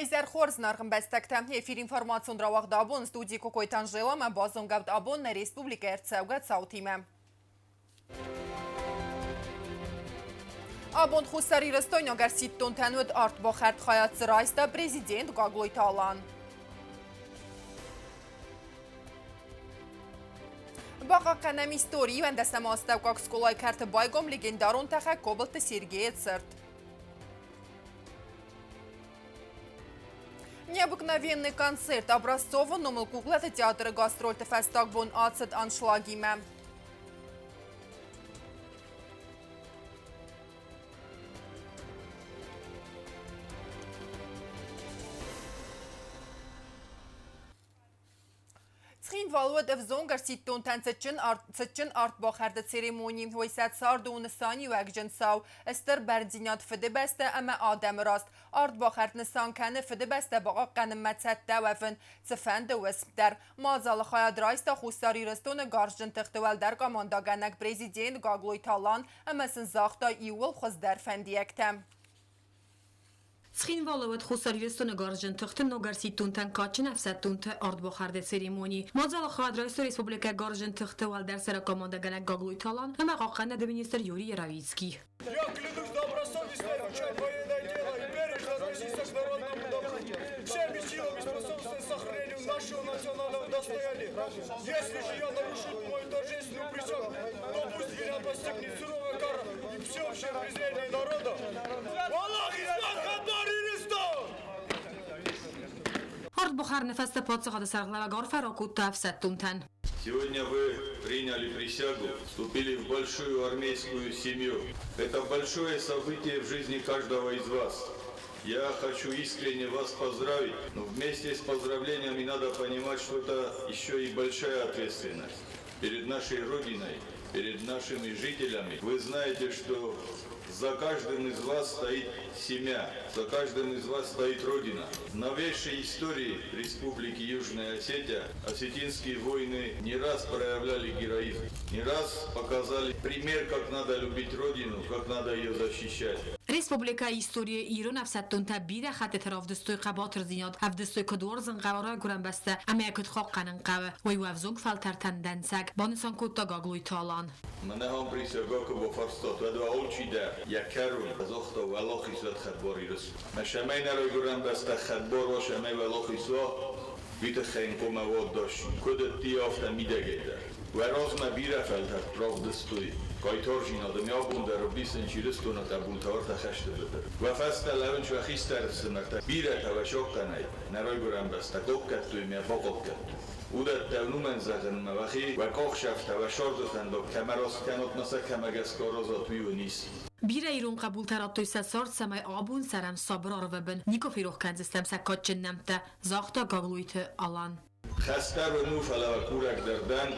Уӕ изӕр хорз, зынаргъ ӕмбӕстӕгтӕ! Эфир информацион рауагъд абон студийы Кокойты Анжела ӕмӕ базонгӕут абон нӕ республикӕйы ӕрцӕугӕ цаутимӕ. Абон Хуссар Ирыстойнаг ӕрсидтонтӕн уыд артбахӕрд хайад дзы райста президент Гаглойты Алан. Бахъахъхъӕнӕм истори иуӕндӕсӕм астӕуккаг скъолайы кӕрты байгом легендарон тӕхӕг Кобылты Сергейы цырт. Необыкновенный концерт Образцовы номыл куклаты театры гастрольты фӕстаг бон ацыд аншлагимӕ. Цхинвалы уыд ӕвзонг ӕрсидтонтӕн цытджын артбахӕрды церемони. Уый сӕ царды у нысаниуӕгджын цау, стыр бӕрндзинад Фыдыбӕстӕ ӕмӕ адӕмы раз. Артбахӕрд нысан кӕны Фыдыбӕстӕ бахъахъхъӕнынмӕ цӕттӕ уӕвын, цыфӕнды уысм дӕр. Мадзалы хайад райста Хуссар Ирыстоны гарзджын тыхты уӕлдӕр командӕгӕнӕг президент Гаглойты Алан ӕмӕ сын загъта иууыл хуыздӕр фӕндиӕгтӕ. Цхинвалы уыд Хуссар Ирыстоны гарзджын тыхты ног ӕрсидтонтӕн кадджын ӕфсӕддонты артбахӕрды церемони. Мадзалы хайад райстой республикӕйы гарзджын тыхты уӕлдӕр сӕракомандӕгӕнӕг Гаглойты Алан ӕмӕ хъахъхъӕнӕг министр Юрий Яровицкий. Я клянусь добросовестно изучать военное дело и бережно относиться к народному добру, всеми силами способствовать сохранению нашего национального достояния. Если же я нарушу мою торжественную присягу, то пусть меня постигнет суровая кара и всеобщее презрение народа. Аллах Артбахӕрыны фӕстӕ паддзахады сӕргълӕууӕг арфӕ ракодта ӕфсӕддонтӕн. Сегодня вы приняли присягу, вступили в большую армейскую семью. Это большое событие в жизни каждого из вас. Я хочу искренне вас поздравить, но вместе с поздравлениями надо понимать, что это еще и большая ответственность перед нашей Родиной, перед нашими жителями. Вы знаете, что за каждым из вас стоит семья, за каждым из вас стоит Родина. В новейшей истории Республики Южная Осетия осетинские воины не раз проявляли героизм, не раз показали пример, как надо любить Родину, как надо ее защищать. Республикӕйы историйы ирон ӕфсӕддонтӕ бирӕ хӕттыты равдыстой хъӕбатырдзинад, ӕвдыстой куыд уарзын хъӕуы райгуырӕн бӕстӕ ӕмӕ йӕ куыд хъахъхъӕнын хъӕуы, уый у ӕвзонг фӕлтӕртӕн дӕнцӕг, банысан кодта Гаглойты Алан. Мӕнӕ присягӕ ку бафарстат, уӕд уӕ алчидӕр йӕ кӕрон загъта уӕлахиз уӕд хӕдбар Ирыстон. Мӕ цӕмӕй нӕ райгуырӕн бӕстӕ хӕдбар уа, цӕмӕй уӕлахиз уа, уый тыххӕй ын хъуамӕ уа дӕс. Куыд ӕдде, афтӕ мидӕгӕй дӕр. Уӕ размӕ бирӕ фӕлтӕрд равдыстой хъайтардзинады ме абон дӕр ӕвдисынц Ирыстоны хъӕбултӕ ӕртӕ хӕсты быдыр. Уӕ фӕстӕ лӕууынц уӕ хистӕр ӕфсымӕртӕ, бирӕтӕ уӕ сохъхъанӕй нӕ райгуырӕн бӕстӕ къопкӕдтой ме бакъопкӕдтой. Уыдӕттӕ уымӕн зӕгъынмӕ уӕхи, уӕ къахсӕфтӕ, уӕ сӕрды фӕндаг кӕмӕ раст кӕнат ма сӕ кӕмӕ гӕсгӕ аразат, уый уын ис. Бирӕ ирон хъӕбултӕ радтой сӕ цард, цӕмӕй абон цӕрӕм сабыр арвы бын, никуы ферох кӕндзыстӕм сӕ кадджын нӕмттӕ, загъта Гаглойты Алан. Хӕстӕр уын у, фӕлӕ уӕ курӕг дӕр дӕн,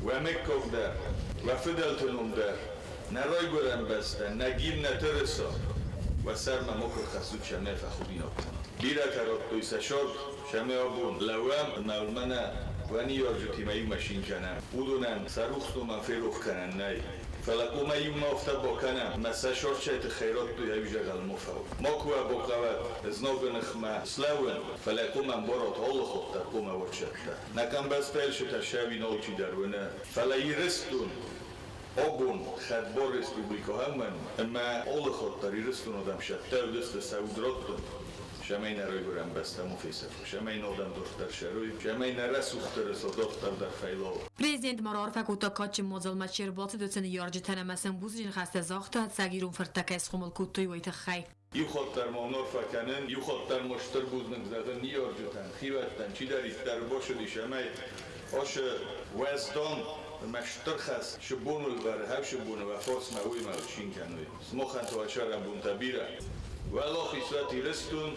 уӕ мыггаг дӕр, уӕ фыдӕлты ном дӕр, нӕ райгуырӕн бӕстӕ, нӕ гимн, нӕ тырыса, уӕ сӕрмӕ макуы рхӕссут сӕмӕ фӕхудинаг кӕнат. Бирӕтӕ радтой сӕ цард, сӕмӕ абон лӕууӕм ӕмӕ мӕнӕ уӕ ныййарджытимӕ иумӕ цин кӕнӕм. Уыдонӕн сӕ рухс номӕн ферох кӕнӕн нӕй. Фӕлӕ хъуамӕ иумӕ афтӕ бакӕнӕм, ӕмӕ сӕ сорчӕй тыххӕй радтой ӕвзӕгъӕл мофау. Макуы уӕ бахъӕуӕд знагы ныхмӕ слӕууын, фӕлӕ хъуамӕ ӕмбарат алы хатт дӕр хъуамӕ уӕрсӕттӕ. Нӕ комбӕстӕйыл сӕ алчидӕр уыны. Фӕлӕ Ирыстон абон хӕдбар республикӕ ӕмӕн ӕмӕ алы хатт дӕр Ирыстон адӕм сӕттӕ уыдысты сӕ уд раттын, цӕмӕй нӕ райгуырӕн бӕстӕ ма фесӕфа, цӕмӕй нӕ адӕм дарддӕр цӕрой, цӕмӕй нӕ рӕсугъддӕр дарддӕр дӕр фӕйлауа. Президент ма раарфӕ кодта кадджын мадзалмӕ чи ӕрбацыд, уыцы ныййарджытӕн ӕмӕ сын бузныджы ныхӕстӕ загъта, ӕцӕг ирон фырттӕ кӕй схъомыл кодтой, уый тыххӕй. Иу хатт дӕр ма уынаффӕ кӕнын, иу хатт дӕр ма стыр бузныг зӕгъын ныййарджытӕн, хиуӕттӕн, чидӕриддӕр бацыдис ӕмӕ ацы уӕздан ӕмӕ стыр хӕс цы бон уылвӕры, хӕвсы боны уӕ фарсмӕ уыимӕ цин кӕной. Сымахӕн та уӕ цӕрӕнбонтӕ бирӕ. Уӕлахиз уӕт Ирыстон,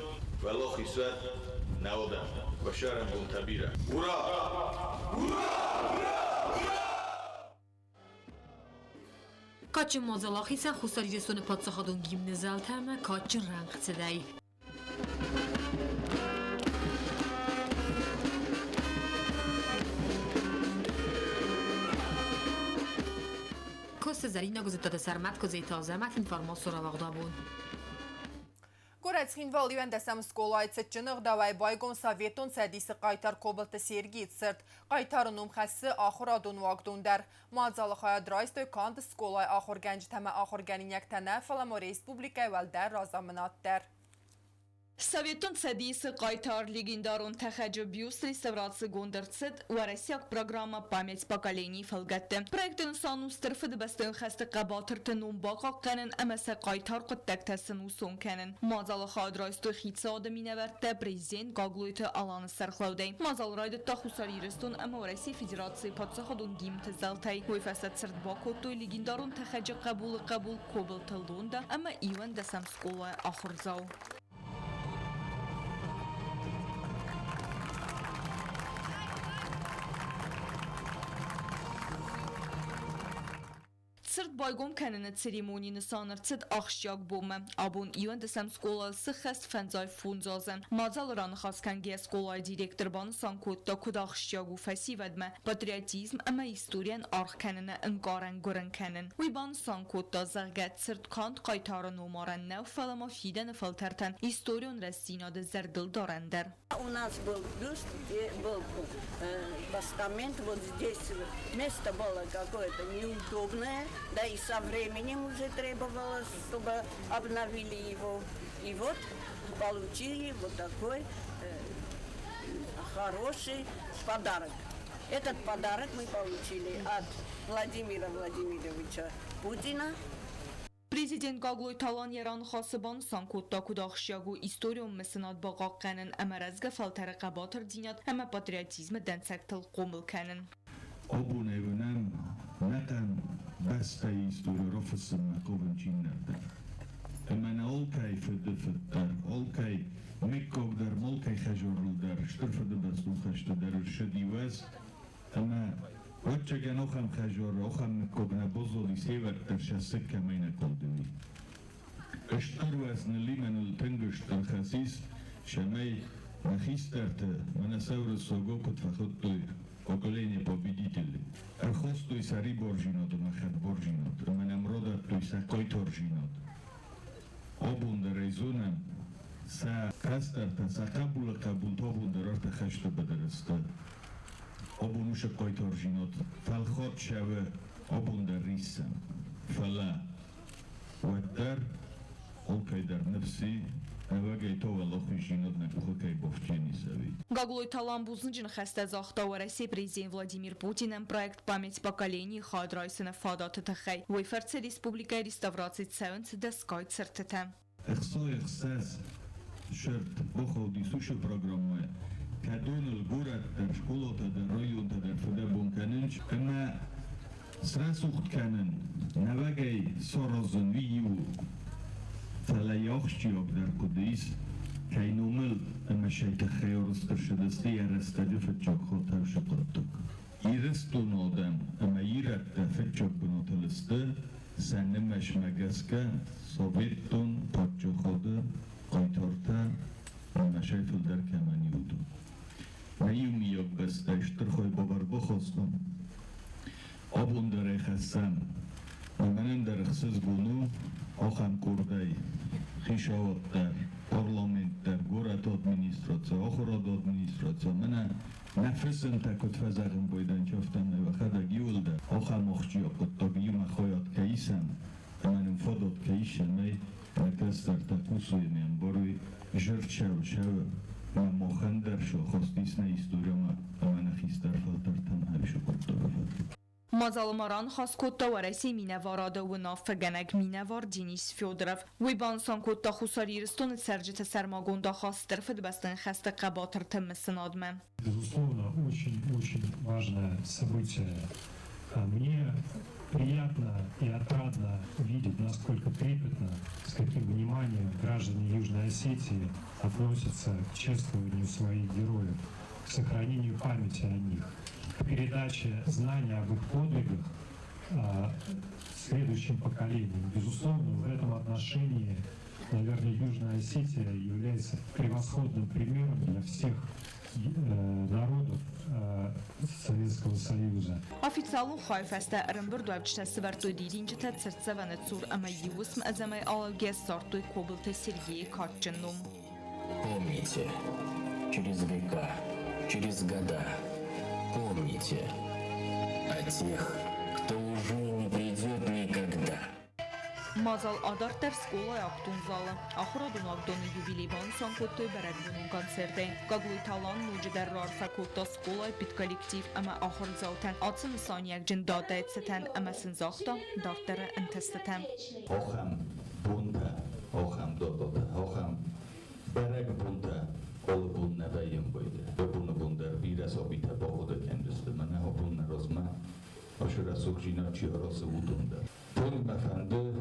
уӕлахиз уӕт нӕ адӕм. Уӕ цӕрӕнбонтӕ бирӕ. Ура! Ура! Ура! Ура! Кадджын мадзал ахицӕн Хуссар Ирыстоны паддзахадон гимны зӕлтӕ ӕмӕ кадджын рӕнхъцыдӕй. Косы Зӕринӕ Гуызыттаты Сӕрмӕт, Куыдзеты Азӕмӕт, информацион рауагъдабон. Горӕт Цхинвалы иуӕндӕсӕм скъолайы цытджын ӕгъдауӕй байгом Советон Цӕдисы хъайтар Кобылты Сергийы цырт. Хъайтары ном хӕссы ахуырадон уагдон дӕр. Мадзалы хайад райстой канд скъолайы ахуыргӕнджытӕ ӕмӕ ахуыргӕнинӕгтӕ нӕ, фӕлӕ ма республикӕйы уӕлдӕр разамынад дӕр. Советон Цӕдисы хъайтар легендарон тӕхӕджы бюст реставрацигонд ӕрцыд уӕрӕсейаг программӕ «Память поколений» фӕлгӕтты. Проекты нысан у Стыр Фыдыбӕстӕйон хӕсты хъӕбатырты ном бахъахъхъӕнын ӕмӕ сӕ хъайтар хъуыддӕгтӕ сӕнусон кӕнын. Мадзалы хайад райстой хицауады минӕвӕрттӕ президент Гаглойты Аланы сӕргълӕудӕй. Мадзал райдыдта Хуссар Ирыстон ӕмӕ Уӕрӕсейы Федерацийы паддзахадон гимнты зӕлтӕй. Уый фӕстӕ цырт бакодтой легендарон тӕхӕджы хъӕбулы хъӕбул Кобылты Лонда ӕмӕ иуӕндӕсӕм скъолайы ахуырдзау. Цырт байгом кӕныны церемони нысан ӕрцыд ахсджиаг бонмӕ. Абон иуӕндӕсӕм скъолайы сыххӕст фӕндзай фондз азы. Мадзалы раныхас кӕнгӕйӕ скъолайы директор банысан кодта, куыд ахсджиаг у фӕсивӕдмӕ патриотизм ӕмӕ историйӕн аргъ кӕныны ӕнкъарӕн гуырын кӕнын. Уый банысан кодта, зӕгъгӕ, цырт канд хъайтары номарӕн нӕу, фӕлӕ ма фидӕны фӕлтӕртӕн историон рӕстдзинады зӕрдылдарӕн дӕр. У нас был бюст, где был постамент, вот здесь место было какое-то неудобное, да и со временем уже требовалось, чтобы обновили его. И вот получили вот такой хороший подарок. Этот подарок мы получили от Владимира Владимировича Путина. Президент Гаглойты Алан йӕ раныхасы банысан кодта, куыд ахсджиаг у историон мысынад бахъахъхъӕнын ӕмӕ рӕзгӕ фӕлтӕры хъӕбатырдзинад ӕмӕ патриотизмы дӕнцӕгтыл хъомыл кӕнын. Абонӕй уынӕм, нӕхъӕн бӕстӕйы истори рафыссынмӕ хъавын чи нӕ дӕр. Ӕмӕ нӕ алкӕй фыды фыд дӕр, алкӕй мыггаг дӕр, алкӕй хӕдзарыл дӕр Стыр Фыдыбӕстон хӕсты дӕр ӕрцыди уӕз, ӕмӕ ӕвӕццӕгӕн ахӕм хӕдзары, ахӕм мыггаг нӕ баззади се'вӕрд дӕр сӕ цыг кӕмӕй нӕ калдӕуи. Стыр уӕз ныллимӕныл тынг стыр хӕс ис, цӕмӕй нӕ хистӕрты мӕнӕ сӕ уырыссагау куыд фӕхуыдтой поколение победителей. Ӕрхастой сӕрибардзинад ӕмӕ хӕдбардзинад ӕмӕ нӕм радӕттой сӕ хъайтардзинад. Абон дӕр ӕй зонӕм, сӕ кӕстӕртӕ, сӕ хъӕбулы хъӕбултӕ абон дӕр ӕртӕ хӕсты быдыры сты. Абон уыцы хъайтардзинад фӕлхатт цӕуы, абон дӕр риссӕм. Фӕлӕ уӕддӕр алкӕй дӕр ныфс и, ӕвӕгӕй та уӕлахиздзинад нӕ къухы кӕй бафтдзӕнис ӕви. Гаглойты Алан бузныджы ныхӕстӕ загъта Уӕрӕсейы президент Владимир Путинӕн проект «Память поколений» хайад райсыны фадаты тыххӕй. Уый фӕрцы республикӕйы реставраци цӕуынц дӕсгай цыртытӕ. 66 цырт бахаудис уыцы программӕйы, кӕдоныл горӕт дӕр, скъолатӕ дӕр, районтӕ дӕр фыдӕбон кӕнынц ӕмӕ срӕсугъд кӕнын, нӕуӕгӕй саразын уый иу фӕлӕ йӕ ахсджиагдӕр хъуыды ис, кӕй номыл ӕмӕ сӕ тыххӕй арӕзт ӕрцыдысты йӕ рӕстӕджы фыццаг хатт уыцы хъуыддаг. Ирыстоны адӕм ӕмӕ ирӕттӕ фыццаг бынатыл сты сӕ нымӕцмӕ гӕсгӕ Советон паддзахады хъайтартӕ ӕмӕ сӕ фылдӕр кӕмӕн и, уыдон. Нӕ иумиаг бӕстӕйы стыр хайбавӕрд бахастам. Абон дӕр ӕй хӕссӕм. Мӕнӕн дӕр ӕхсызгон у ахӕм къордӕй хицауад дӕр, парламент дӕр, горӕты администраци, ахуырады администраци, мӕнӕ нӕ фысымтӕ куыд фӕзӕгъын байдайынц, афтӕмӕй уӕхӕдӕг иуылдӕр ахӕм ахсджиаг хъуыддаг иумӕ хайад кӕй исӕм ӕмӕ нын фадат кӕй ис, цӕмӕй нӕ кӕстӕртӕ хъусой ӕмӕ ӕмбарой, зӕрдсӕуы сӕуы ӕмӕ махӕн дӕр сахаст ис нӕ историмӕ ӕмӕ нӕ хистӕр фӕлтӕртӕн ӕвзӕр хъуыддаг фӕдыл. Мадзалы ма раныхас кодта Уӕрӕсейы минӕварады уынаффӕгӕнӕг минӕвар Денис Федоров. Уый банысан кодта Хуссар Ирыстоны цӕрджыты сӕрмагонд ахаст Стыр Фыдыбӕстӕйы хӕсты хъӕбатырты мысынадмӕ. Безусловно, очень-очень важное событие. Мне приятно и отрадно видеть, насколько трепетно, с каким вниманием граждане Южной Осетии относятся к чествованию своих героев, к сохранению памяти о них, к передаче знаний об их подвигах следующим поколениям. Безусловно, в этом отношении Наверное, Южная Осетия является превосходным примером для всех народов Советского Союза. Официалон хайы фӕстӕ ӕрӕмбырдуӕвджытӕ сӕвӕрдтой дидинджытӕ цыртдзӕвӕны цур ӕмӕ иу уысм ӕдзӕмӕй алӕугӕйӕ ссардтой Кобылты Сергейы кадджын ном. Помните, через века, через года, помните о тех, кто уже не придет никогда. Мадзал адарддӕр скъолайы актон залы. Ахуырадон уагдоны юбилей банысан кодтой бӕрӕгбонон концертӕй. Гаглойты Алан ноджыдӕр раарфӕ кодта скъолайы педколлектив ӕмӕ ахуырдзаутӕн ацы нысаниуӕгджын датӕйы цытӕн ӕмӕ сын загъта дарддӕры ӕнтыстытӕ. Ахӕм бонтӕ, ахӕм дататӕ, ахӕм бӕрӕгбонтӕ алы бон нӕ вӕййын байдайы. Абоны бон дӕр бирӕ сабитӕ бахъуыды кӕндзысты мӕнӕ абон нӕ размӕ ацы рӕсугъдзинад чи аразы, уыдон дӕр. Тынг мӕ фӕнды,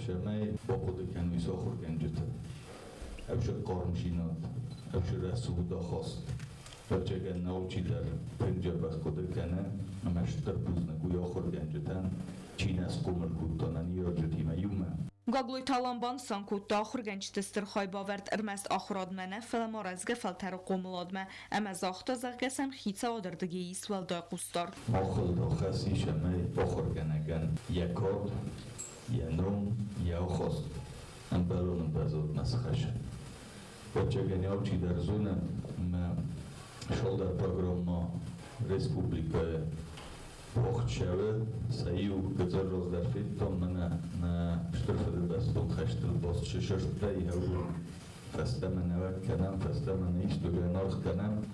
цӕмӕй бахъуыды кӕной сӕ ахуыргӕнджыты ӕвзаг хъармдзинад, ӕвзаг рӕсугъд ахаст. Ӕвӕццӕгӕн, нӕ алчидӕр тынг дзӕбӕх хъуыды кӕны ӕмӕ стыр бузныг уый ахуыргӕнджытӕн, чи нӕ схъомыл кодта нӕ ныййарджытимӕ иумӕ. Гаглойты Алан банысан кодта, ахуыргӕнджыты стыр хайбавӕрд ӕрмӕст ахуырадмӕ нӕ, фӕлӕ ма рӕзгӕ фӕлтӕры хъомыладмӕ ӕмӕ загъта, зӕгъгӕ сӕм хицауады рдыгӕй ис уӕлдай хъусдард. Махыл та хӕс ис ӕмӕ ахуыргӕнӕгӕн йӕ кад, йӕ ном, йӕ ахаст ӕмбӕлон ӕмвӕзадмӕ схӕссын. Ӕвӕццӕгӕн, алчидӕр зоны, ӕмӕ цалдӕр программӕ республикӕйы уагъд цӕуы. Сӕ иу гыццыл раздӕр федтон, мӕнӕ нӕ Стыр Фыдыбӕстон хӕстыл баст цы сырдтӕй уыдон фӕстӕмӕ нӕуӕг кӕнӕм, фӕстӕмӕ нӕ историйӕн аргъ кӕнӕм.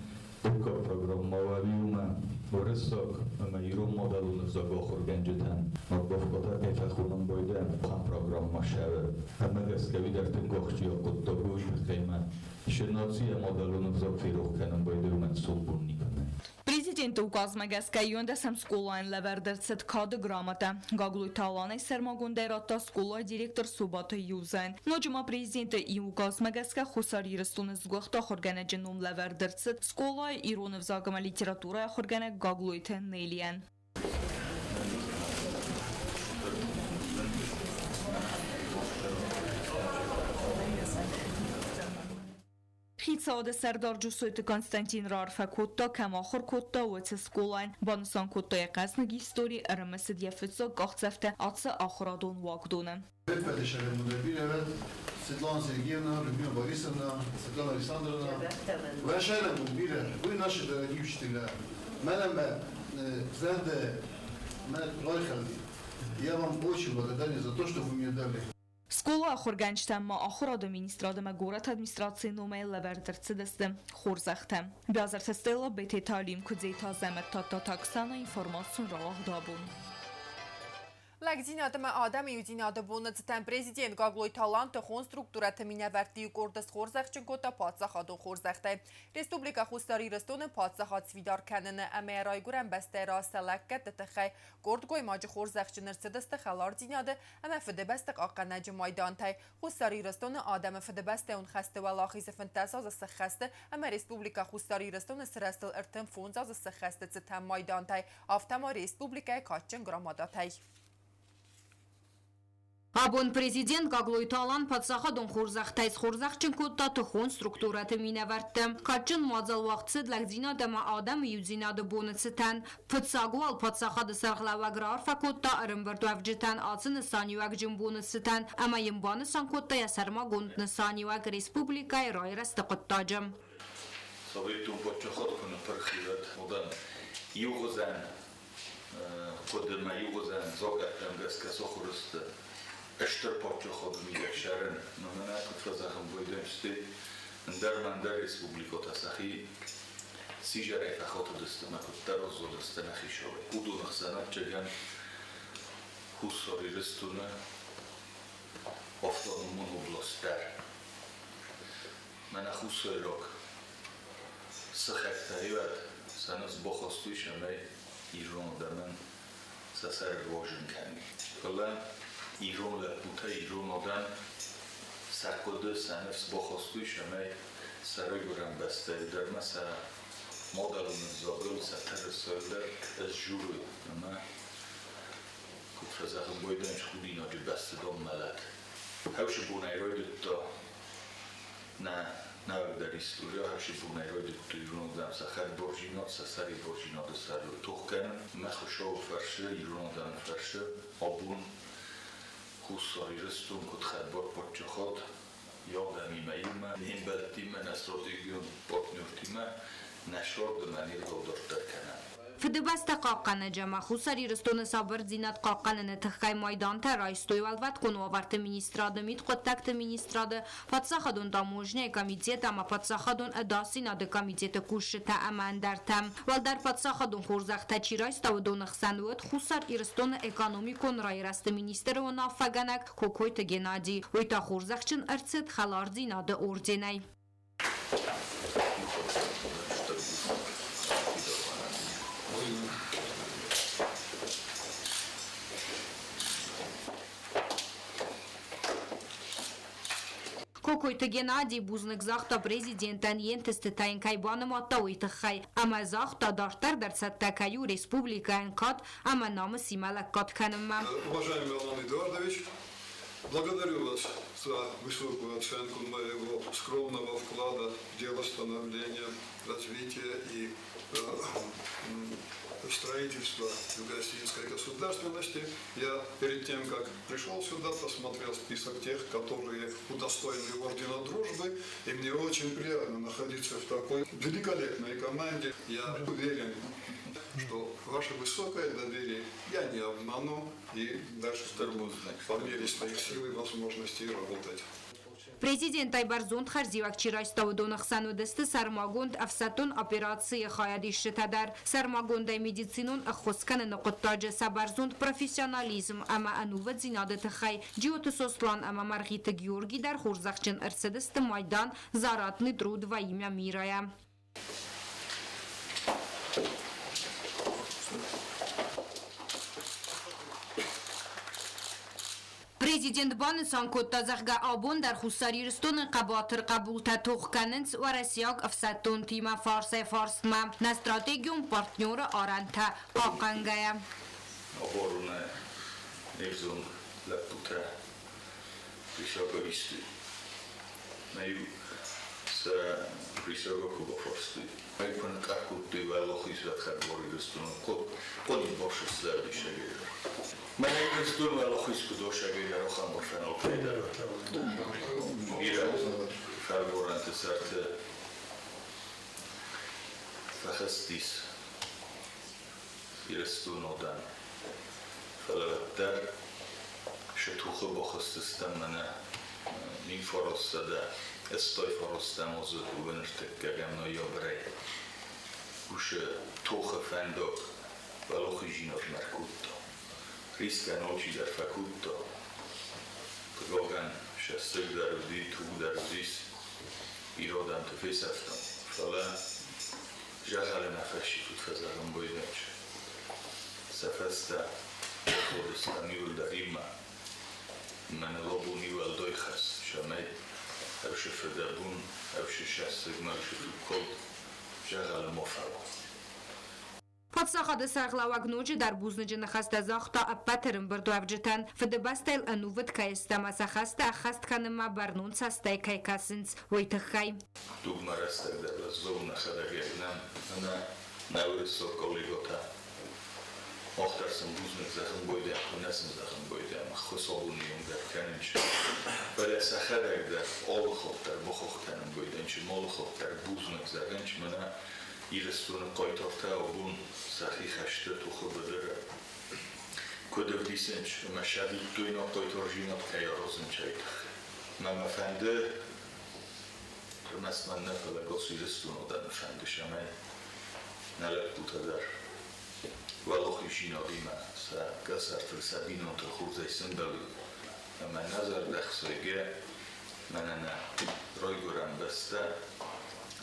Дыккаг программӕ уӕвиумӕ уырыссаг ӕмӕ ирон мадӕлон ӕвзаг ахуыргӕнджытӕн надбавкӕтӕ кӕй фӕхонын байдайӕм, ахӕм программӕ сӕвӕр. Ӕмӕ гӕсгӕ уый дӕр тынг ахсджиаг хъуыддаг у, уый тыххӕй ма цы нацийӕ мадӕлон ӕвзаг ферох кӕнын байдайы, уымӕн сомбон никуы нӕй. Президенты указмӕ гӕсгӕ иуӕндӕсӕм скъолайӕн лӕвӕрд ӕрцыд Кады грамотӕ. Гаглойты Аланӕй сӕрмагондӕй радта скъолайы директор Собаты Юзӕн. Ноджы ма президенты указмӕ гӕсгӕ Хуссар Ирыстоны сгуыхт ахуыргӕнӕджы ном лӕвӕрд ӕрцыд скъолайы ирон ӕвзаг ӕмӕ литературӕйы ахуыргӕнӕг Гаглойты Нелийӕн. Хицауады сӕрдар Джусойты Константин раарфӕ кодта, кӕм ахуыр кодта, уыцы скъолайӕн. Банысан кодта йӕ хъӕзныг истори, ӕрымысыд йӕ фыццаг къахдзӕфтӕ ацы ахуырадон уагдоны. Светлана Сергеевна, Людмила Борисовна, Светлана Александровна. Уважаемые бирӕ, вы наши дорогие учителя. Мӕнӕ мӕ зӕрдӕ мӕ райхӕлди. Я вам очень благодарен за то, что вы мне дали. Скъолайы ахуыргӕнджытӕм ма ахуырады министрад ӕмӕ горӕты администрацийы номӕй лӕвӕрд ӕрцыдысты хорзӕхтӕ. Биазырты Стелла, Бететы Алим, Куыдзеты Азӕмӕт, Тадтаты Оксана, информацион рауагъд абон. Лӕгдзинад ӕмӕ адӕмы иудзинады боны цытӕн президент Гаглойты Алан тыхон структурӕты минӕвӕртты иу къорды схорзӕхджын кодта паддзахадон хорзӕхтӕй. Республикӕ Хуссар Ирыстоны паддзахад сфидар кӕныны ӕмӕ йӕ райгуырӕн бӕстӕйы раз сӕ лӕггӕдты тыххӕй къорд гоймаджы хорзӕхджын ӕрцыдысты хӕлардзинады ӕмӕ Фыдыбӕсты хъахъхъӕнӕджы майдантӕй. Хуссар Ирыстоны адӕмы Фыдыбӕстӕйон хӕсты уӕлахизы 15 азы сӕххӕсты ӕмӕ Республикӕ Хуссар Ирыстоны сырӕзтыл 35 азы сӕххӕсты цытӕн майдантӕй, афтӕ ма республикӕйы кадджын грамотатӕй. Абон президент Гаглойты Алан паддзахадон хорзӕхтӕй схорзӕхджын кодта тыхон структурӕты минӕвӕртты. Кадджын мадзал уагъд цыд лӕгдзинад ӕмӕ адӕмы иудзинады боны цытӕн. Фыццаг уал паддзахады сӕргълӕууӕг раарфӕ кодта ӕрӕмбырдуӕвджытӕн ацы нысаниуӕгджын боны цытӕн ӕмӕ йын банысан кодта йӕ сӕрмагонд нысаниуӕг республикӕйы райрӕзты хъуыддаджы. Советон паддзахад куы ныппырх и, уӕд уыдан иугъуызӕн хъуыдымӕ, иугъуызӕн закъӕттӕм гӕсгӕ сахуыр сты стыр паддзахады мидӕг сӕрын. Мӕнӕ куыд фӕзӕгъын, байдайдзысты ӕндӕр ӕмӕ ӕндӕр республикӕтӕ сӕхи сизӕрӕй фӕхатыдысты ӕмӕ куыддӕр аззадысты нӕхи сӕрӕй. Уыдоны хсӕн ӕвӕццӕгӕн Хуссар Ирыстоны автономон област дӕр. Мӕнӕ хуссайраг сыхӕгтӕ уӕд сӕ ныфс бахастой, цӕмӕй ирон адӕмӕн сӕ сӕр ӕрвӕзын кӕной. Фӕлӕ ирон лӕппутӕ, ирон адӕм сӕ хъуыды, сӕ ныфс бахастой, цӕмӕй сӕ райгуырӕн бӕстӕйы дӕр ма сӕ мадӕлон ӕвзагыл, сӕ тырысайыл дӕр сдзурой ӕмӕ, куыд фӕзӕгъын, байдайынц худинаджы бӕсты дон мӕлӕт. Хӕвсы бонӕй райдыдта нӕ нӕуӕгдӕр истори, хӕвсы бонӕй райдыдта ирон адӕм сӕ хӕдбардзинад, сӕ сӕрибардзинады сӕрыл тох кӕнын. Мӕ Хуыцауы фӕрцы, ирон адӕмы фӕрцы абон Хуссар Ирыстон куыд хӕдбар паддзахад, йӕ адӕмимӕ иумӕ, не мбӕлттимӕ, нӕ стратегион партнертимӕ нӕ сӕрды мӕ не гъдау дарддӕр кӕнӕм. Фыдыбӕстӕ хъахъхъӕнӕджы ӕмӕ Хуссар Ирыстоны сабырдзинад хъахъхъӕныны тыххӕй майдантӕ райстой Уӕлвӕткон уавӕрты министрады, Мидхъуыддӕгты министрады, Паддзахадон таможнӕйы комитет ӕмӕ Паддзахадон ӕдасдзинады комитеты кусджытӕ ӕмӕ ӕндӕртӕ. Уӕлдӕр паддзахадон хорзӕхтӕ чи райста, уыдоны хсӕн уыд Хуссар Ирыстоны экономикон райрӕзты министры уынаффӕгӕнӕг Кокойты Геннадий. Уый та хорзӕхджын ӕрцыд Хӕлардзинады орденӕй. Кокойты Геннадий бузныг загъта президентӕн йе нтыстытӕ йын кӕй банымадта, уый тыххӕй ӕмӕ загъта, дарддӕр дӕр цӕттӕ кӕй у республикӕйӕн кад ӕмӕ намысимӕ лӕггад кӕнынмӕ. Уважаемый Алан Эдуардович, благодарю вас за высокую оценку моего скромного вклада в дело становления, развития и строительства юго-осетинской государственности. Я перед тем, как пришел сюда, посмотрел список тех, которые удостоены Ордена Дружбы, и мне очень приятно находиться в такой великолепной команде. Я уверен, что ваше высокое доверие я не обману и дальше буду по мере своих сил и возможностей работать. Президентӕй бӕрзонд хӕрзиуӕг чи райста, уыдоны хсӕн уыдысты сӕрмагонд ӕфсӕддон операцийы хайадисджытӕ дӕр. Сӕрмагондӕй медицинон ӕххуыс кӕныны хъуыддаджы сӕ бӕрзонд профессионализм ӕмӕ ӕнувыддзинады тыххӕй Джиоты Сослан ӕмӕ Мӕргъиты Георги дӕр хорзӕхджын ӕрцыдысты майдан «За ратный труд во имя мира-йӕ. Президент банысан кодта, зӕгъгӕ, абон дӕр Хуссар Ирыстоны хъӕбатыр хъӕбултӕ тох кӕнынц уӕрӕсейаг ӕфсӕддонтимӕ фарсӕй-фарсмӕ нӕ стратегион партнеры арӕнтӕ хъахъхъӕнгӕйӕ. Обороны не взонг лӕппутӕ присягӕ Нӕ иу сӕ присягӕ куы бафарстой, ӕй куы ныкъӕр кодтой уӕлахиз хӕдбар Ирыстоны хъуыди бафсӕддзӕвдисӕгӕй дӕр. Мӕнӕ Ирыстон уӕлахиз куыд осӕгӕй дӕр ахӕм фӕналтӕй дӕр. Бирӕ фӕлварӕнты сӕрты фӕхызтис Ирыстоны адӕм. Фӕлӕ уӕддӕр сӕ тохы бахызтыстӕм мӕнӕ 1989 азы ӕртыккӕгӕм ноябрӕй. Уыцы тохы фӕндаг уӕлахиздзинадмӕ ӕркодта. Рисгӕ алчидӕр фӕкодта. Хъыгагӕн, сӕ сыг дӕр уыди, туг дӕр уыдис, бирӕ адӕмты фесӕфтам. Фӕлӕ дзӕгъӕлы нӕ фӕсидт фӕзӕгъын бойдӕджы. Сӕ фӕстӕ баходыстӕм иуылдӕр иумӕ. Мӕныл абон иу уӕлдай хӕс, цӕмӕй ӕвсы фыдӕбон, ӕвсы сӕссыгмӕ ӕвсы тугкалд дзӕгъӕлы ма фӕуа. Паддзахады сӕргълӕууӕг ноджыдӕр бузныджы ныхӕстӕ загъта ӕппӕт ӕрӕмбырдуӕвджытӕн, Фыдыбӕстӕйыл ӕнувыд кӕй сты ӕмӕ сӕ хӕстӕ ӕххӕст кӕнынмӕ бӕрнон цӕстӕй кӕй кӕсынц, уый тыххӕй. Дугмӕ рӕстӕг дӕр уӕззау нӕхӕдӕг нӕм ӕмӕ нӕ уырыссаг коллегӕтӕ мах дӕр сын бузныг зӕгъын байдайӕм, куы нӕ сын зӕгъын байдайӕм, ӕххуыс абоны онг дӕр кӕнынц. Фӕлӕ сӕхӕдӕг дӕр алы хатт дӕр бахахх кӕнын байдайынц, алы хатт дӕр бузныг зӕгъынц, мӕнӕ Ирыстоны хъайтартӕ абон сӕхи хӕсты тохы быдыры куыд ӕвдисынц ӕмӕ сӕ хъайтардзинад кӕй аразынц, уый тыххӕй. Мӕ мӕ фӕнды, ӕрмӕст мӕн нӕ, фӕлӕ ӕгас Ирыстоны адӕмы фӕнды, цӕмӕй нӕ лӕппутӕ дӕр уӕлахиздзинадимӕ сӕ кӕсӕртыл, сӕ бинонтыл хорзӕй сӕмбӕлой. Ӕмӕ нӕ зӕрдӕхсайгӕ мӕнӕ нӕ райгуырӕн бӕстӕ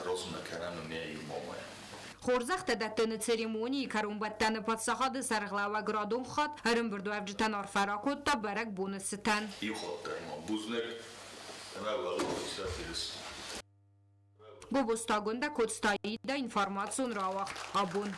размӕ кӕнӕм ӕмӕ иумӕ. Хорзӕхтӕ дӕттыны церемонийы кӕронбӕттӕны паддзахады сӕргълӕууӕг радон хатт ӕрӕмбырдуӕвджытӕн арфӕ ракодта бӕрӕгбоны цытӕн. Иу хатт дӕр ма бузныг ӕмӕ уӕлахиз Ирыстон. Гобозты Агуындӕ, Коцты Аидӕ, информацион рауагъд «Абон».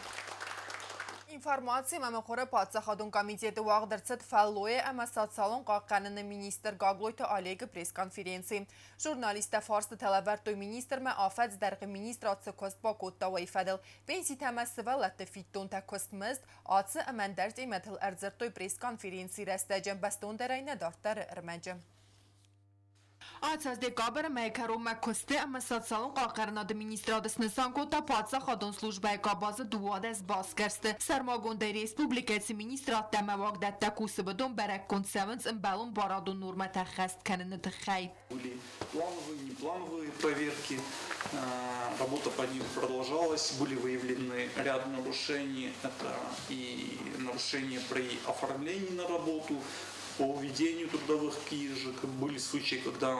Информаци ӕмӕ мыхуыры паддзахадон комитеты уагъд ӕрцыд фӕллойы ӕмӕ социалон хъахъхъӕныны министр Гаглойты Олегы пресс-конференци. Журналисттӕ фарстытӕ лӕвӕрдтой министрмӕ, афӕдз дӕргъы министрад цы куыст бакодта, уый фӕдыл. Пенситӕ ӕмӕ сывӕллӕтты фиддонтӕ куыстмызд, ацы ӕмӕ ӕндӕр темӕтыл ӕрдзырдтой пресс-конференцийы рӕстӕджы, бӕстондӕрӕй нӕ дарддӕры ӕрмӕджы. Ацы аз декабры мӕйы кӕронмӕ куысты ӕмӕ социалон хъахъхъӕнынады министрады снысан кодта паддзахадон службӕйы къабазы 12 басгӕрсты. Сӕрмагондӕй республикӕйы цы министрадтӕ ӕмӕ уагдӕттӕ кусы, уыдон бӕрӕггонд цӕуынц ӕмбӕлон барадон нормӕтӕ ӕххӕст кӕныны тыххӕй. Были плановые, неплановые проверки, работа по ним продолжалась, были выявлены ряд нарушений. Это и нарушения при оформлении на работу, по ведению трудовых книжек. Были случаи, когда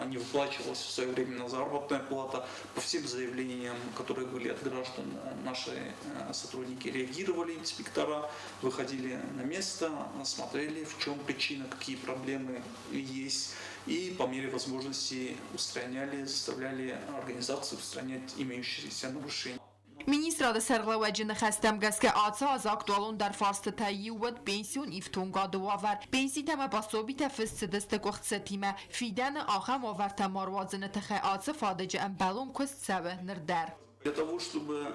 не выплачивалась своевременно заработная плата. По всем заявлениям, которые были от граждан, наши сотрудники реагировали, инспектора выходили на место, смотрели, в чем причина, какие проблемы есть. И по мере возможности устраняли, заставляли организации устранять имеющиеся нарушения. Министрады сӕргълӕууӕджы ныхӕстӕм гӕсгӕ ацы аз актуалондӕр фарстытӕй иу уыд пенсион ифтонгады уавӕр. Пенситӕ ӕмӕ пособитӕ фыст цыдысты къуыхцытимӕ. Фидӕны ахӕм уавӕртӕ ма руадзыны тыххӕй ацы фадыджы ӕмбӕлон куыст цӕуы ныр дӕр. Для того, чтобы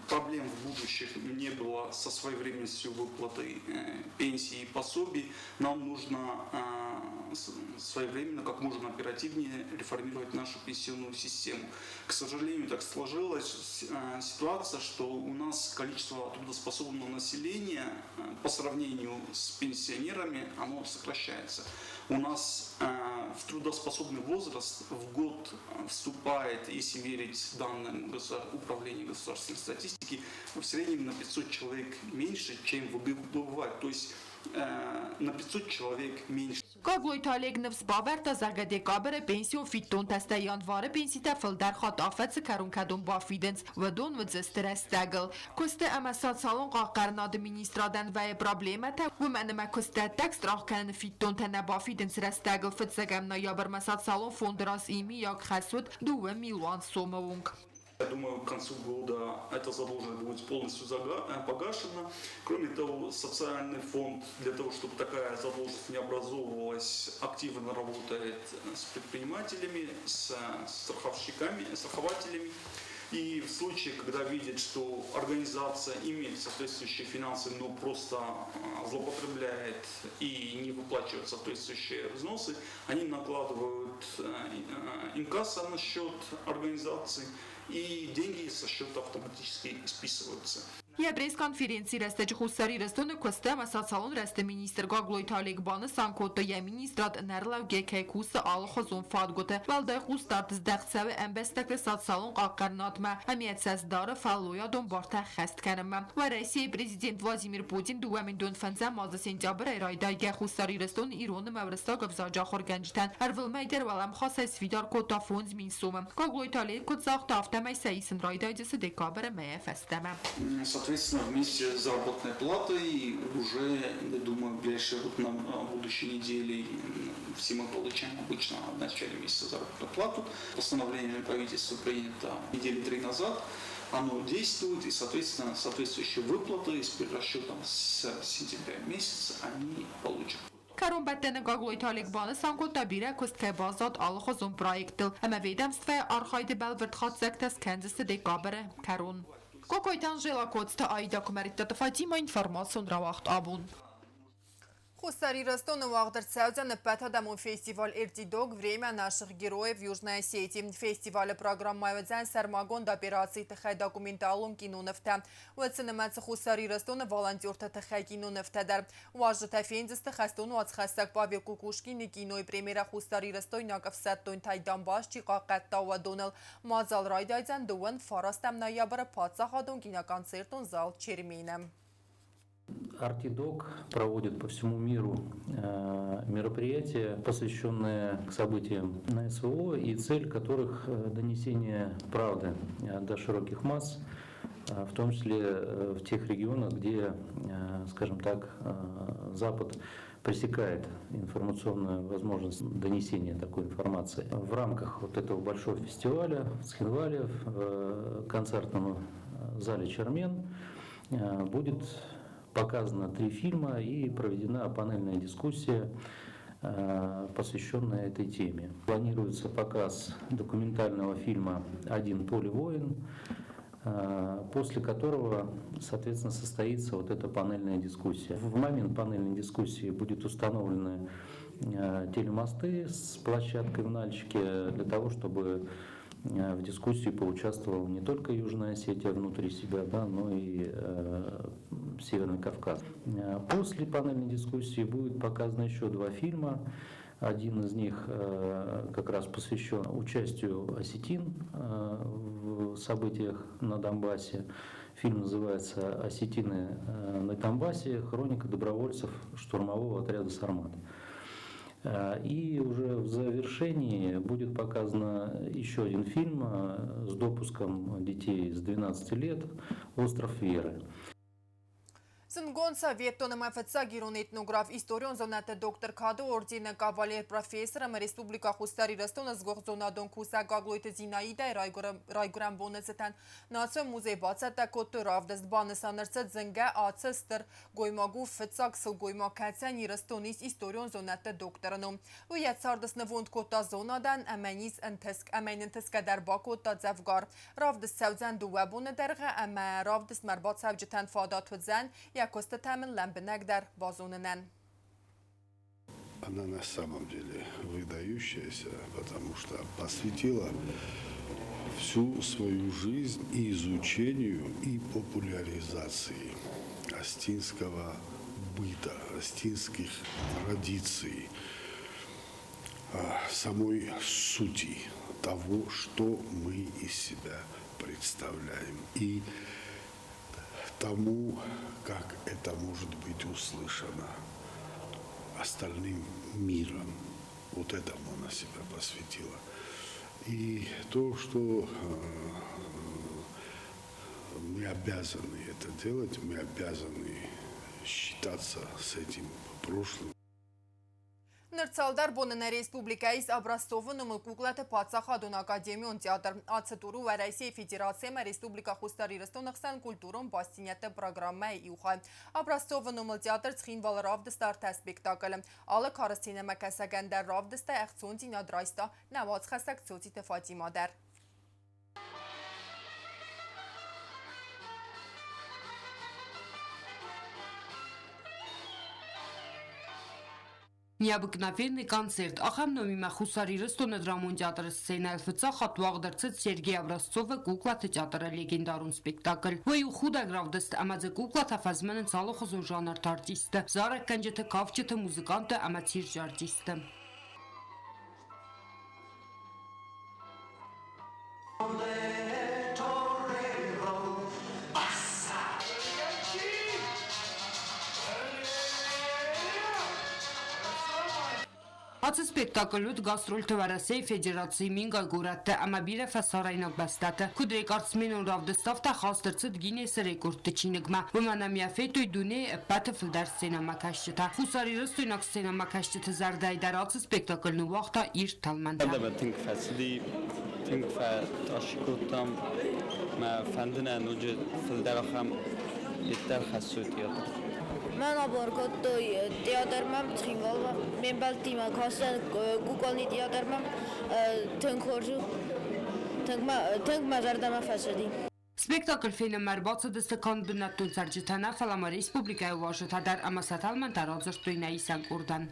проблем в будущем не было со своевременностью выплаты пенсий и пособий, нам нужно своевременно, как можно оперативнее реформировать нашу пенсионную систему. К сожалению, так сложилась ситуация, что у нас количество трудоспособного населения по сравнению с пенсионерами, оно сокращается. У нас в трудоспособный возраст в год вступает, если верить данным Управления государственной статистики, в среднем на 500 человек меньше, чем выбывает. То есть на 500 человек меньше. Гаглойты Олег ныфс бавӕрдта, зӕгъгӕ, декабры пенсион фиддонтӕ, стӕй январы пенситӕ фылдӕр хатт афӕдзы кӕрон кӕдон бафидынц, уыдон уыдзысты рӕстӕгыл. Куысты ӕмӕ социалон хъахъхъӕнынады министрадӕн вӕййы проблемӕтӕ, уымӕн ӕмӕ куыстдӕттӕг страх кӕныны фиддонтӕ нӕ бафидынц рӕстӕгыл. Фыццӕгӕм ноябрмӕ социалон фонды раз иумиаг хӕс уыд 2 милуан сомы онг. Я думаю, к концу года эта задолженность будет полностью погашена. Кроме того, социальный фонд для того, чтобы такая задолженность не образовывалась, активно работает с предпринимателями, с страховщиками, страхователями. И в случае, когда видит, что организация имеет соответствующие финансы, но просто злоупотребляет и не выплачивает соответствующие взносы, они накладывают инкассо на счет организации, и деньги со счета автоматически списываются. Йӕ пресс-конференцийы рӕстӕджы Хуссар Ирыстоны куысты ӕмӕ социалон рӕзты министр Гаглойты Олег банысан кодта, йӕ министрад ӕнӕрлӕугӕ кӕй кусы алыхуызон фадгуыты. Уӕлдай хъусдард здӕхт цӕуы ӕмбӕстӕгты социалон хъахъхъӕнынадмӕ ӕмӕ йӕ цӕст дары фӕллойадон бартӕ ӕххӕст кӕнынмӕ. Уӕрӕсейы президент Владимир Путин 2005-ӕм азы сентябрӕй райдайгӕ Хуссар Ирыстоны ирон ӕмӕ уырыссаг ӕвзаджы ахуыргӕнджытӕн ӕрвылмӕй дӕр уӕлӕмхасӕй сфидар кодта 5000 сомы. Гаглойты Олег куыд загъта, афтӕмӕй сӕ исын райдайдзысты декабры мӕйӕ фӕстӕмӕ. Соответственно, вместе с заработной платой уже, я думаю, в ближайшие вот на будущей неделе все мы получаем обычно в начале месяца заработную плату. Постановление правительства принято недели три назад. Оно действует, и, соответственно, соответствующие выплаты с перерасчетом с сентября месяца они получат. Кӕронбӕттӕны Гаглойты Олег банысан кодта, бирӕ куыст кӕй баззад алыхуызон проекттыл ӕмӕ ведомствӕйы архайды бӕлвырд хатдзӕгтӕ скӕндзысты декабры кӕрон. Кокойты Анжела, Коцты Аида, Куымӕридтаты Фатима, информацион рауагъд «Абон». Хуссар Ирыстоны уагъд ӕрцӕудзӕн ӕппӕтадӕмон фестиваль «Артидок. Время наших героев в Южной Осетии». Фестивалы программӕйы уыдзӕн сӕрмагонд операцийы тыххӕй документалон кинонывтӕ. Уыцы нымӕцы Хуссар Ирыстоны волонтерты тыххӕй кинонывтӕ дӕр. Уазджытӕ фендзысты хӕстон уацхӕссӕг Павел Кукушкины кинойы премьерӕ хуссарирыстойнаг ӕфсӕддонтӕй Донбасс чи хъахъхъӕдта, уыдоныл. Мадзал райдайдзӕн 29 ноябры паддзахадон киноконцертон зал «Чермен»-ы. Артидок проводит по всему миру мероприятия, посвященные событиям на СВО и цель которых донесение правды до широких масс, в том числе в тех регионах, где, скажем так, Запад пресекает информационную возможность донесения такой информации. В рамках вот этого большого фестиваля в Цхинвале, в концертном зале «Чермен» будет показано 3 фильма и проведена панельная дискуссия, посвященная этой теме. Планируется показ документального фильма «Один поле воин», после которого, соответственно, состоится вот эта панельная дискуссия. В момент панельной дискуссии будут установлены телемосты с площадкой в Нальчике для того, чтобы в дискуссии поучаствовала не только Южная Осетия внутри себя, да, но и Северный Кавказ. После панельной дискуссии будет показано еще 2 фильма. Один из них как раз посвящен участию осетин в событиях на Донбассе. Фильм называется «Осетины на Донбассе. Хроника добровольцев штурмового отряда «Сармат». И уже в завершении будет показан еще один фильм с допуском детей с 12 лет «Остров Веры». Зындгонд советон ӕмӕ фыццаг ирон этнограф, историон зонӕдты доктор кады ордены кавалер, профессор ӕмӕ Республикӕ Хуссар Ирыстоны сгуыхт зонадон кусӕг Гаглойты Зинаидӕйы райгуырӕн боны цытӕн Национ музей бацӕттӕ кодтой равдыст. Банысан ӕрцыд, зынгӕ ацы стыр гоймаг у фыццаг сылгоймаг, кӕцыйӕн Ирыстон ис историон зонӕдты докторы ном. Уый йӕ царды снывонд кодта зонадӕн ӕмӕ низ ӕмӕ йын ӕнтысгӕ дӕр бакодта дзӕвгар. Равдыст цӕудзӕн 2 боны дӕргъы ӕмӕ равдыстмӕ ӕрбацӕуджытӕн фадат уыдзӕн йӕ куыстытӕ мын лӕмбынӕгдӕр базонынӕн. Она на самом деле выдающаяся, потому что посвятила всю свою жизнь и изучению, и популяризации остинского быта, остинских традиций, самой сути того, что мы из себя представляем, и тому, как это может быть услышано остальным миром. Вот этому она себя посвятила. И то, что мы обязаны это делать, мы обязаны считаться с этим прошлым. Ныр цалдӕр боны нӕ республикӕйы ис Образцовы номыл куклаты паддзахадон академион театр. Ацы тур у Уӕрӕсейы Федераци ӕмӕ Республикӕ Хуссар Ирыстоны хсӕн культурон бастдзинӕдты программӕйы иу хай. Образцовы номыл театр Цхинвалы равдыста ӕртӕ спектаклы. Алы кары сценӕмӕкӕсӕгӕн дӕр равдыстӕй ӕхцондзинад райста нӕ уацхӕссӕг Цоциты Фатимӕ дӕр. Необыкновенный концерт. Ахӕм номимӕ Хуссар Ирыстоны драмон театры сценӕйыл фыццаг хатт уагъд ӕрцыд Сергей Образцовы куклаты театры легендарон спектакль. Уый у худӕг равдыст ӕмӕ дзы куклатӕ фӕзмынынц алыхуызон жанрты артисттӕ, зарӕггӕнджыты, кафджыты, музыкантты ӕмӕ цирчы артистты. Ацы спектакль уыд гастрольты Уӕрӕсейы Федерацийы мингай горӕтты ӕмӕ бирӕ фӕсарӕйнаг бӕстӕты. Куыд рекордсменон равдыст, афтӕ хаст ӕрцыд Гиннесы рекордты чиныгмӕ. Уымӕн ӕмӕ йӕ федтой дунейы ӕппӕты фылдӕр сценӕмӕкӕсджытӕ. Хуссарирыстойнаг сценӕмӕкӕсджыты зӕрдӕйы дӕр ацы спектакль ныууагъта ирд тӕлмӕнтӕ. Зӕрдӕмӕ тынг фӕцыди, тынг фӕтас кодтам. Мӕ фӕнды нӕ ноджы фылдӕр ахӕм йеддӕр хӕссой театр. Мӕн абон кодтой театрмӕ Цхинвалмӕ. Ме мбӕлттимӕ кастӕн кукольный театрмӕ. Тынг хорз у. Тынг мӕ зӕрдӕмӕ фӕцыди. Спектакль фенынмӕ ӕрбацыдысты канд бынӕттон цӕрджытӕ нӕ, фӕлӕ ма республикӕйы уазджытӕ дӕр ӕмӕ сӕ тӕлмӕнтӕ радзырдтой нӕ исӕн къордӕн.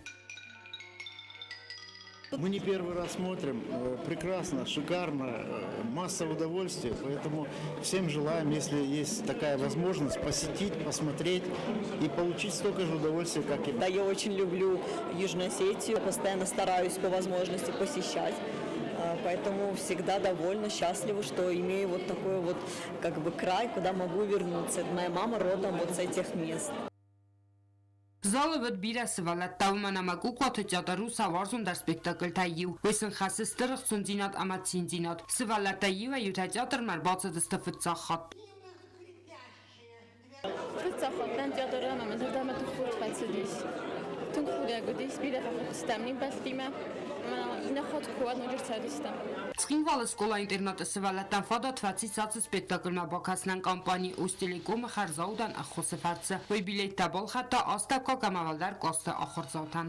Мы не первый раз смотрим. Прекрасно, шикарно, масса удовольствия. Поэтому всем желаем, если есть такая возможность, посетить, посмотреть и получить столько же удовольствия, как и мы. Да, я очень люблю Южную Осетию, постоянно стараюсь по возможности посещать. Поэтому всегда довольна, счастлива, что имею вот такой вот как бы край, куда могу вернуться. Моя мама родом вот с этих мест. Залы уыд бирӕ сывӕллӕттӕ, уымӕн ӕмӕ куклаты театр у сӕ уарзондӕр спектакльтӕй иу. Уый сын хӕссы стыр ӕхцондзинад ӕмӕ циндзинад. Сывӕллӕттӕй иуӕй-иутӕ театрмӕ ӕрбацыдысты фыццаг хатт. Фыццаг хатт дӕн театры ӕмӕ мӕ зӕрдӕмӕ тынг хорз фӕцыдис. Тынг худӕг уыдис, бирӕ фӕхудтыстӕм не мбӕлттимӕ. Ӕмӕ Иннӕ хатт куы уа, ноджы рцӕудзыстӕм. Цхинвалы скъола-интернаты сывӕллӕттӕн фадат фӕцис ацы спектаклмӕ бакӕсынӕн компани Остелеком-ы хӕрзаудӕн ӕххуысы фӕрцы. Уый билеттӕ балхӕдта астӕуккаг ӕмӕ уӕлдӕр кълӕсты ахуырдзаутӕн.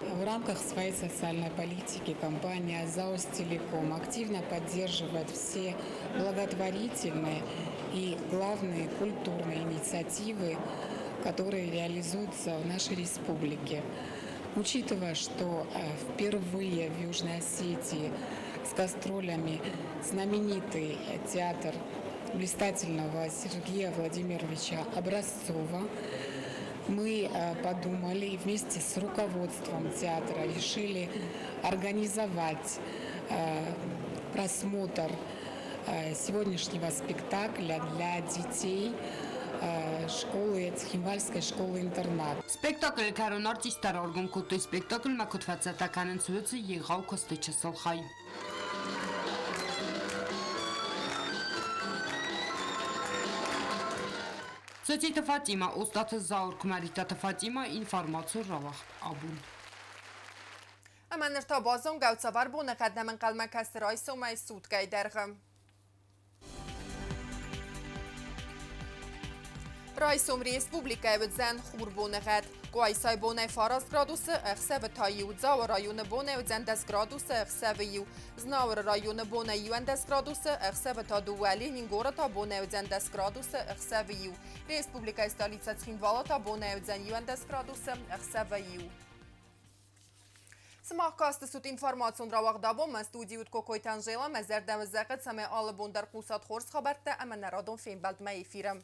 В рамках своей социальной политики компания «Заостелеком» активно поддерживает все благотворительные и главные культурные инициативы, которые реализуются в нашей республике. Учитывая, что впервые в Южной Осетии с гастролями знаменитый театр блистательного Сергея Владимировича Образцова, мы подумали и вместе с руководством театра решили организовать просмотр сегодняшнего спектакля для детей школы, Цхинвальской школы-интернат. Спектаклы кӕрон артисттӕ раргом кодтой спектаклмӕ куыд фӕцӕттӕ кӕнынц, уыцы егъау куысты чысыл хай. Цоциты Фатимӕ, Остъаты Зауыр, Куымӕридтаты Фатимӕ, информацион рауагъд абон. Ӕмӕ ныр та базонгӕ цавӕр боныхъӕд нӕм ӕнхъӕлмӕ кӕсы райсомӕй суткӕйы дӕргъы. Райсом республикӕйы уыдзӕн хурбоныгъӕд. Къуайсайы бонӕй 9 градусы, ӕхсӕвы та иу. Дзауы районы бонӕй уыдзӕн 10 градусы, ӕхсӕвы иу. Знауыры районы бонӕй 11 градусы, ӕхсӕвы та дыууӕ. Ленингоры та бонӕй уыдзӕн 10 градусы, ӕхсӕвы иу. Республикӕйы столицӕ Цхинвалы та бонӕй уыдзӕн 11 градусы, ӕхсӕвы иу. Сымах кастысут информацион рауагъд абон. Мӕ студийы уыд Кокойты Анжела. Мӕ зӕрдӕ зӕгъы, цӕмӕй алы бон дӕр хъусат хорз хабӕрттӕ ӕмӕ нӕ радон фембӕлдмӕ эфиры.